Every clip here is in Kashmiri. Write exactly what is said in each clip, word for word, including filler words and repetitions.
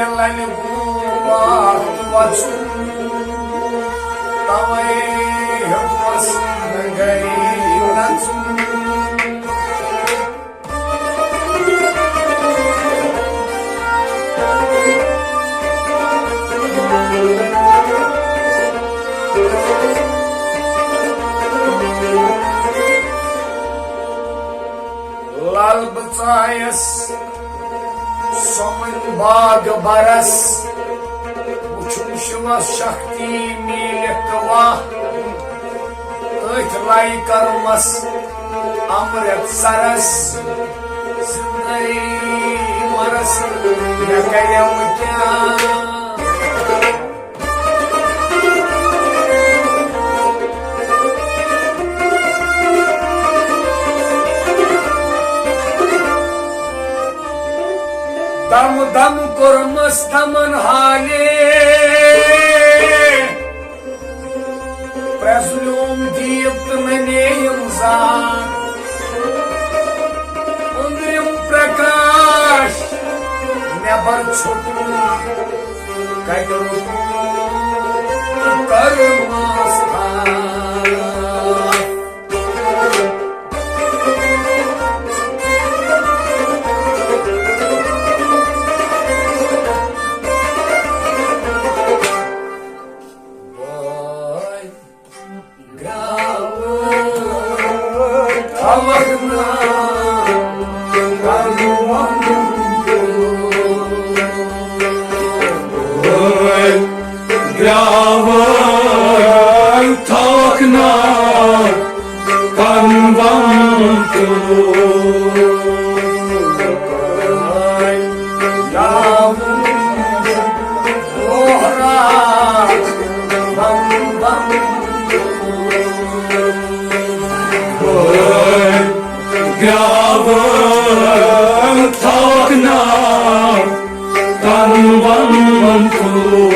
لَنہِ گوٚو وقت وَژُن، تَوَے ہیوٚتمَس نہٕ گَرِ نَژُن۔ لَل بہٕ ژایَس سۄمن باغ برس، وُچھُن شِوس شکتی میٖلِتھ تہٕ واہ۔ تٔتھۍ لَے کرمس امرت سرس، زندے مرس مےٚ کریو کیٛاہ؟ دم دم کوٚرمس دمن حالے، پرٛزلیوم دیٖپ تہٕ ننییم زان۔ أنٛدرِم پرکاش نٮ۪بر ژھوٚٹُن، کتہِ روٚٹُن تہٕ کٔرمس تھپھ۔ گرٛاوٕے تھاوَکھ نا کَنٛگَن تُلُن۔ گرٛاوٕے تھاوَکھ نا کَنٛگَن تُلُن۔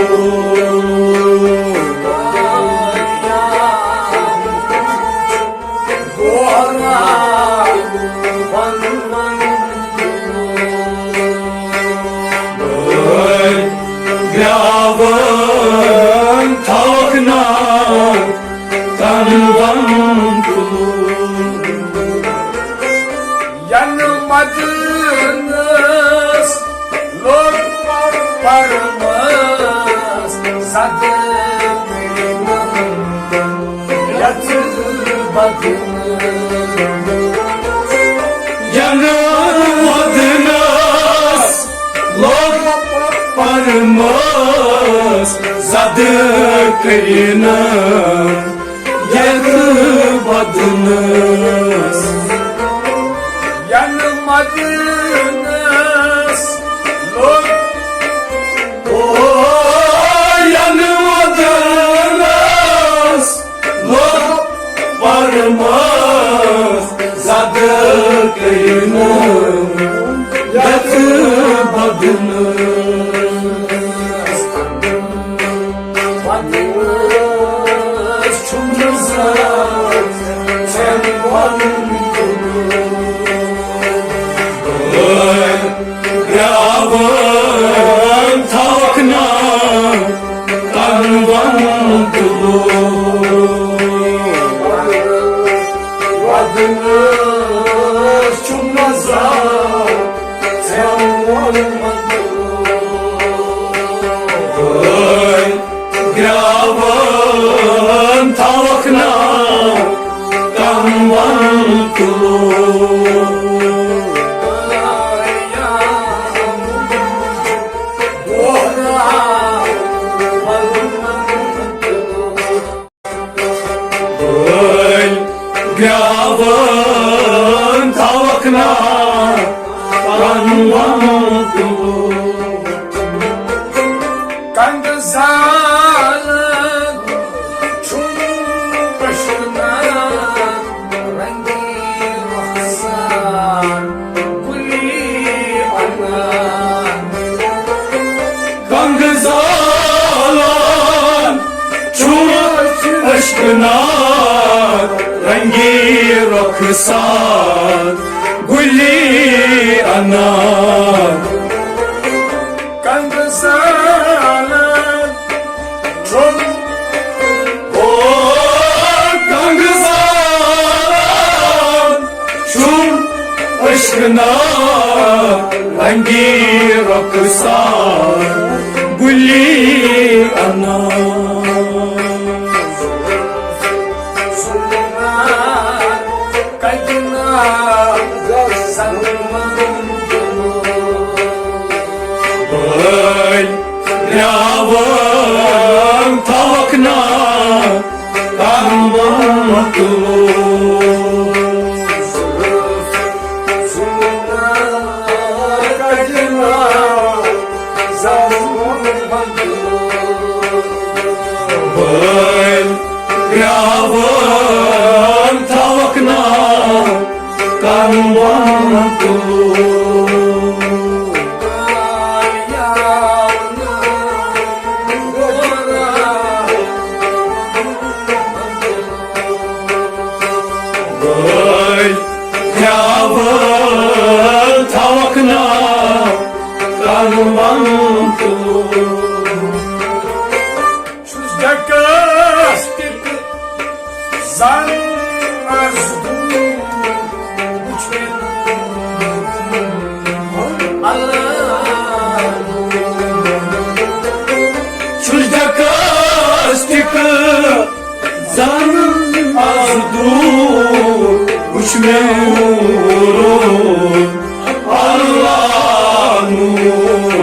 گرٛاوٕے تھاوَکھ نا کَنٛگَن تُلُن۔ ینہٕ مدنس لوٚگ پرمس زدٕ یتھ بدنس۔ ینہٕ مدنس لوٚگ پرمس زدٕ کٔرِنہٕ یتھ بدنس۔ ینہٕ مدنس لوٚگ، او، ینہٕ مدنس لوٚگ پرمس زدٕ کٔرِنہٕ یتھ بدنس۔ بدنس چھُم نہٕ زانٛہہ ژےٚ وَنُن۔ گرٛاوٕے تھاوَکھ نا کَنٛگَن تُلُن۔ بدنس چھُم نہٕ زانٛہہ ژےٚ ووٚنمُت۔ گرٛاوٕے تھاوَکھ نا کَنٛگَن تُلُن۔ گرٛاوٕے تھاوَکھ نا کَنٛگَن تُلُن۔ کنٛگہٕ زالہٕ چھُم پٔشکنہٕ رنٛگی رۄخسار گُلی اَنان۔ کنٛگہٕ زالان چھُم پٔشکنہٕ رنٛگی رۄخسار گُلی اَنان۔ کنٛگہٕ نا رنگی رخسار گلی انا۔ بٲلۍ گرٛاوان تھاوَکھ نا کَرُن مطلوب۔ بٲلۍ گرٛاوان تھاوَکھ نا کَرُن مطلوب۔ بٲلۍ گرٛاوان تھاوَکھ نا کَرُن مطلوب۔ چھُس ڈکس تہِ تہٕ زن مزدور وُچھ مےٚ اللہ۔ چھُس ڈکس تہِ تہٕ زن مزدور وُچھ مےٚ اللہ نور۔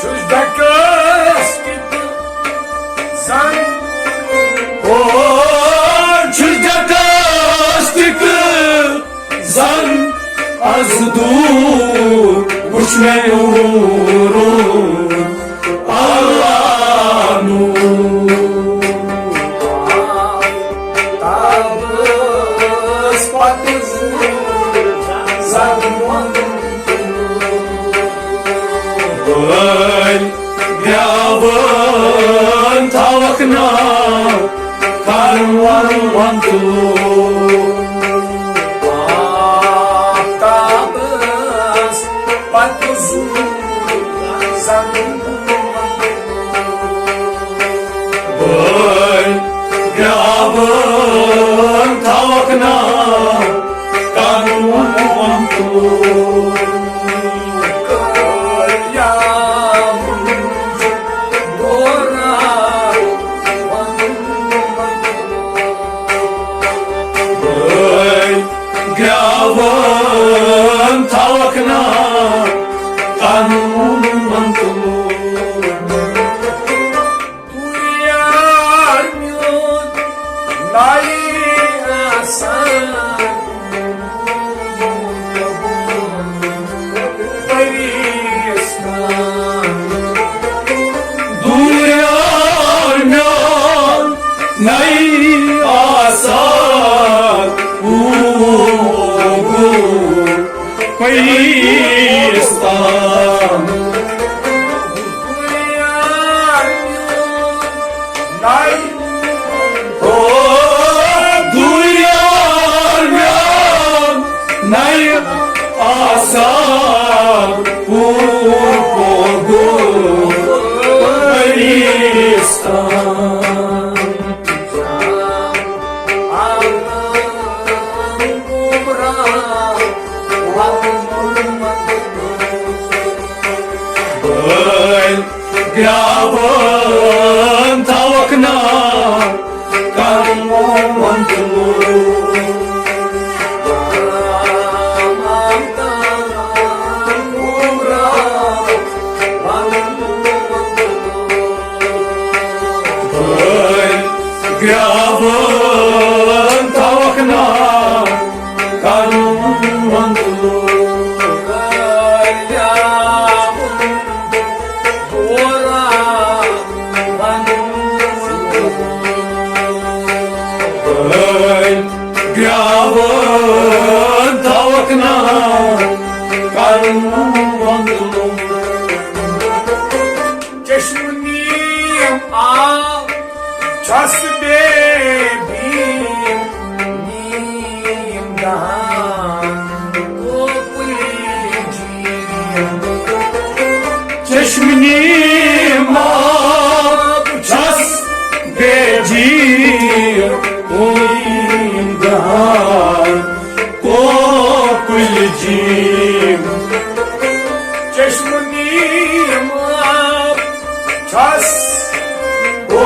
چھُس ڈکس تہِ تہٕ زن، او، چھُس ڈکس تہِ تہٕ زن از دوٗر وُچھ مےٚ نوٗر اللہ نوٗر۔ تابس پتہٕ زن ووٚن بٲلۍ گرٛاوان تھاوَکھ نا کَرُن مطلوب۔ آفتابس پتہٕ زوٗ زن بٲلۍ گرٛاوان تھاوَکھ نا کَرُن مطلوب۔ گرٛاوان تھاوَکھ نا قانوٗن منتو۔ دوٗریار میون نایہِ آسان۔ دوٗریار میون نایہِ آسان۔ اوٗ، اوٗ، پریستان۔ دوٗریار میون نایہِ او دوٗریار میون نایہِ آسان پوٗر پوگو پریستان۔ بٲلۍ گرٛاوان تھاوَکھ نا قانوٗن منتو۔ بٲلۍ گرٛاوان تھاوَکھ نا قانوٗن منتو۔ بٲلۍ گرٛاوان تھاوَکھ نا قانوٗن منتو۔ چشمہٕ نیم آب چھس بے بیم نیم دہان کوکُل جیم۔ چشمہٕ نیم آب چھس بے جیم نیم دہان کوکُل بس او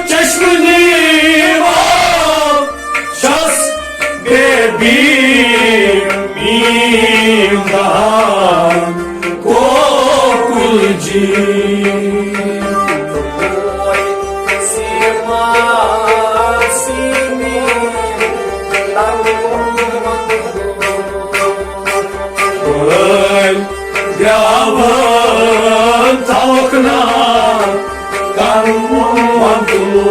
چشم نیم آب چھس بے بیم دہان کوکل جی۔ گراون تھاوکھ نا کن وندو۔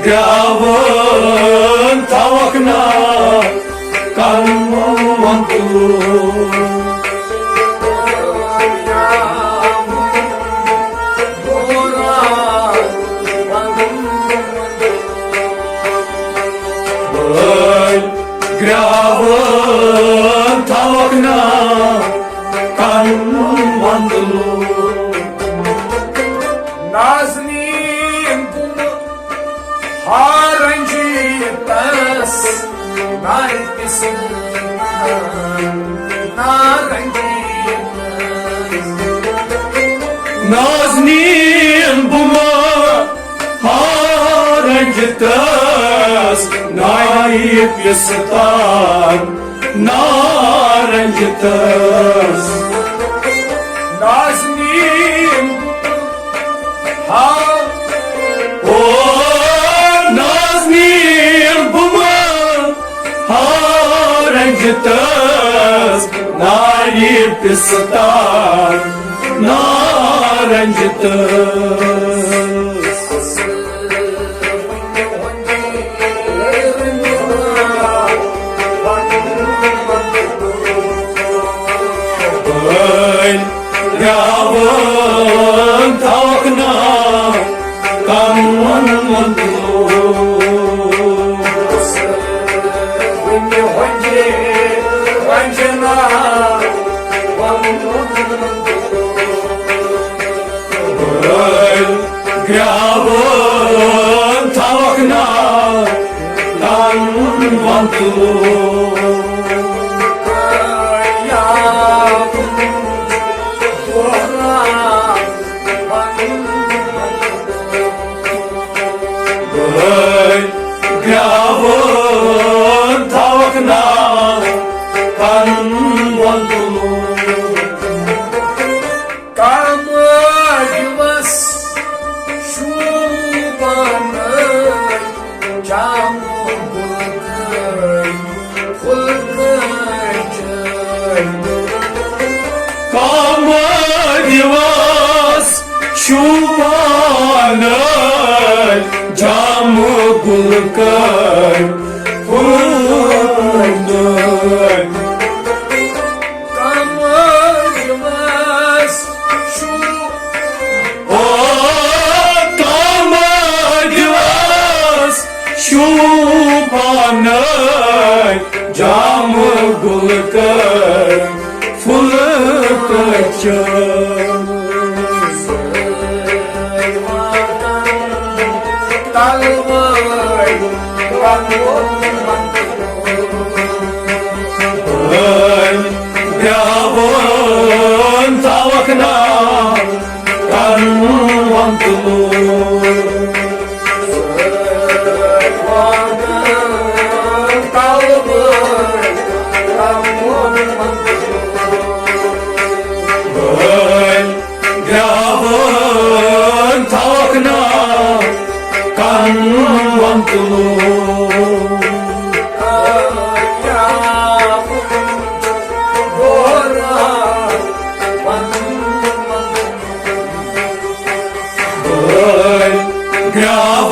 گراون تھاوکھ نا کن وندو۔ گراون تھاوکھ نا کن وندو۔ نازنین بُمہٕ ہارنجی تس نارِ پِسہٕ نارنجی تس۔ نازنین بُمہٕ ہارنج تس نارِ پِستان نارنج تس۔ نازنین ہا او نازنین بُمہٕ ہارنج تس نارِ پِستان نارنج تس۔ گراون تھاوکھ نا کن وندو۔ گراون تھاوکھ نا کن وندو۔ گراون تھاوکھ نا کن وندو۔ کم دِوس شوٗبان جامہٕ گُلہٕ کٲلۍ پھُلہٕ کٲلۍ۔ کم دِوس شوٗبان جامہٕ گُلہٕ کٲلۍ پھُلہٕ کٲلۍ۔ کم دِوس شوٗ او کم دِوس شوٗبان جامہٕ گُلہٕ کٲلۍ پھُلہٕ کٲلۍ۔ تلوٲرۍ گراون تھاوکھ نا کن وندو۔ گراون تھاوکھ نا کن وندو۔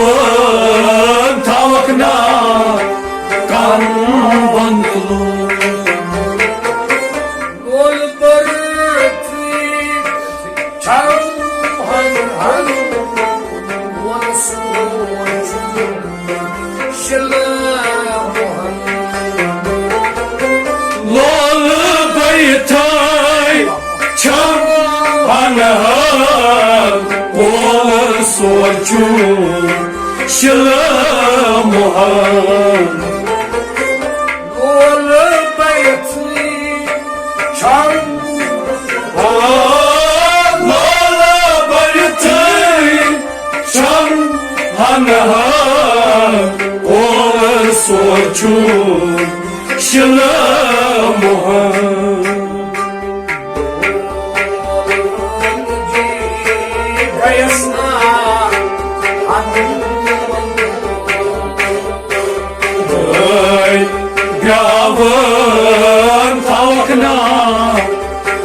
گراون تھاوکھ نا کن وندو۔ گول برفی چھم ہن ہن، گول سوچ شلہ ہن۔ لول بیتھے چھم ہن ہن، گول سوچ شلہٕ مۄہر۔ لولہٕ بٔرِتھٕے چھم۔ آ، لولہٕ بٔرِتھٕے چھم ہنہٕ ہار۔ اورٕ سوچُم شلہٕ مۄہر۔ گراون تھاوکھ نا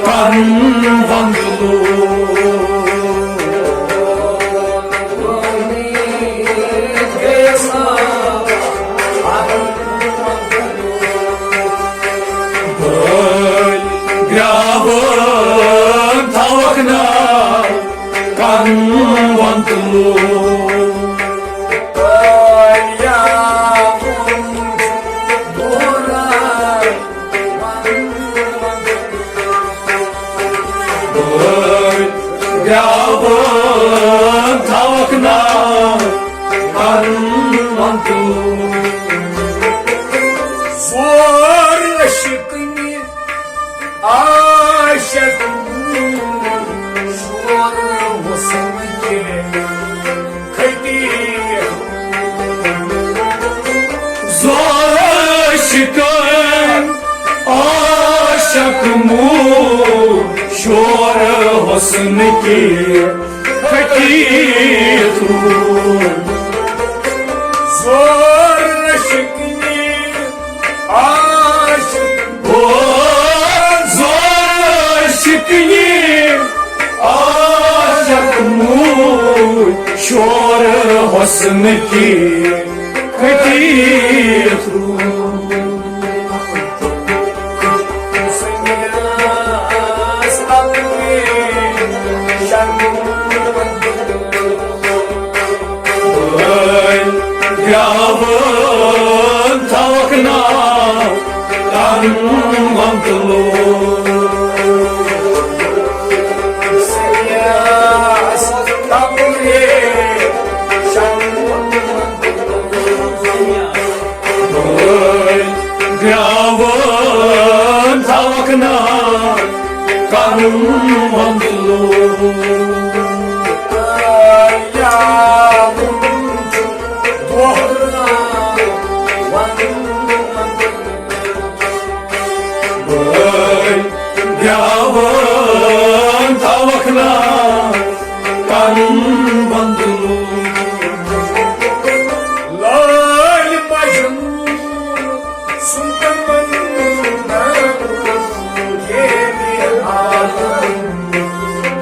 کن وندلو۔ بٲے گرٛاوَن تھاوَکھ نا کَن وَن تہٕ لوٗر۔ بٲے گرٛاوَن تھاوَکھ نا کَن وَن تہٕ لوٗر۔ زور عشق نہِ عاشق شور حسن کے کھٹی۔ زور عشق عاشق مو شور حسن کے پھٹی روح۔ زور عشق نہِ عاشق۔ او زور عشق نہِ عاشق موٗد شور حسن کی پھٹی روح۔ گرٛاوَن تھاوَکھ نا کَن وَن تہٕ لوٗر۔ گرٛاوَن تھاوَکھ نا کَن وَن تہٕ لوٗر۔ گرٛاوَن تھاوَکھ نا کَن وَن تہٕ لوٗر۔ لٲلۍ مجنون سُنٛد تمنا ییٚلہِ عالم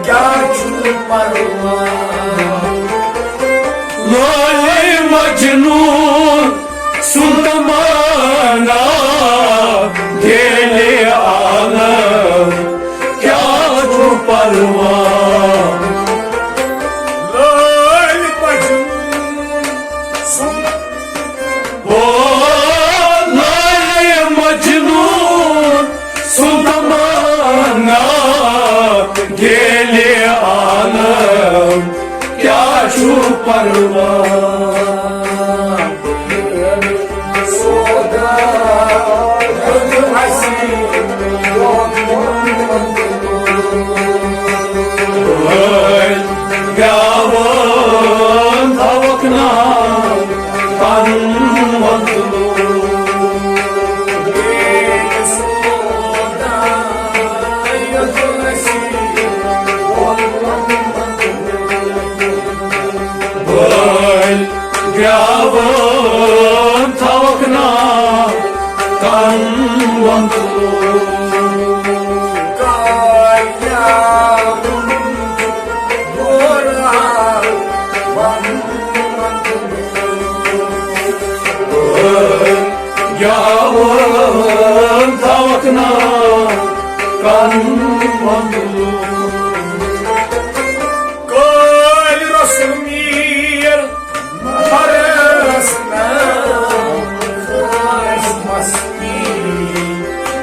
کیٛاہ چھُ پرواہ؟ لٲلۍ مجنون سُنٛد تمنا ییٚلہِ عالم کیٛاہ چھُ پرواہ؟ لٲلۍ مجنون سُنٛد او لٲلۍ مجنون سُنٛد تمنا ییٚلہِ عالم کیٛاہ چھُ پرواہ؟ سودا ہیوٚت اَسہِ۔ گرٛاوَن تھاوَکھ نا کَن وَن تہٕ لوٗر۔ بٲے گرٛاوَن تھاوَکھ نا کَن وَن تہٕ لوٗر۔ گرٛاوَن تھاوَکھ نا کَن وَن تہٕ لوٗر۔ کٲلۍ رسول میٖر برس ناو، ٲسۍ مستی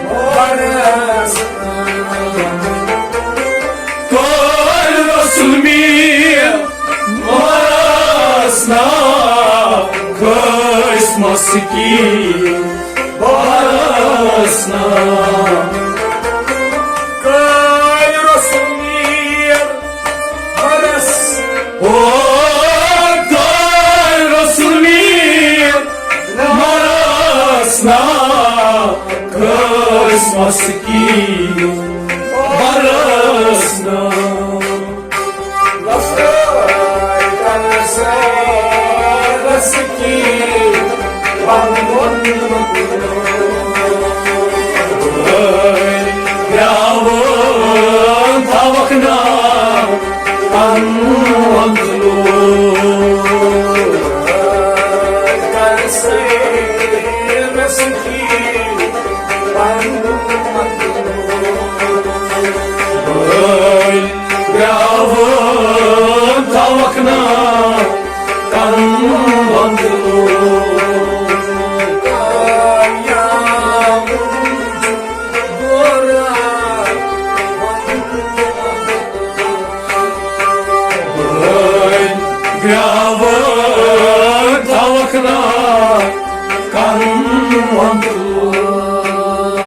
برس ناو۔ کٲلۍ رسول میٖر برس ناو، مسکی بارس نا کٲلۍ رسول میر مرس۔ او کٲلۍ رسول میر مرس نا کٲلۍ مسکی بارس نا۔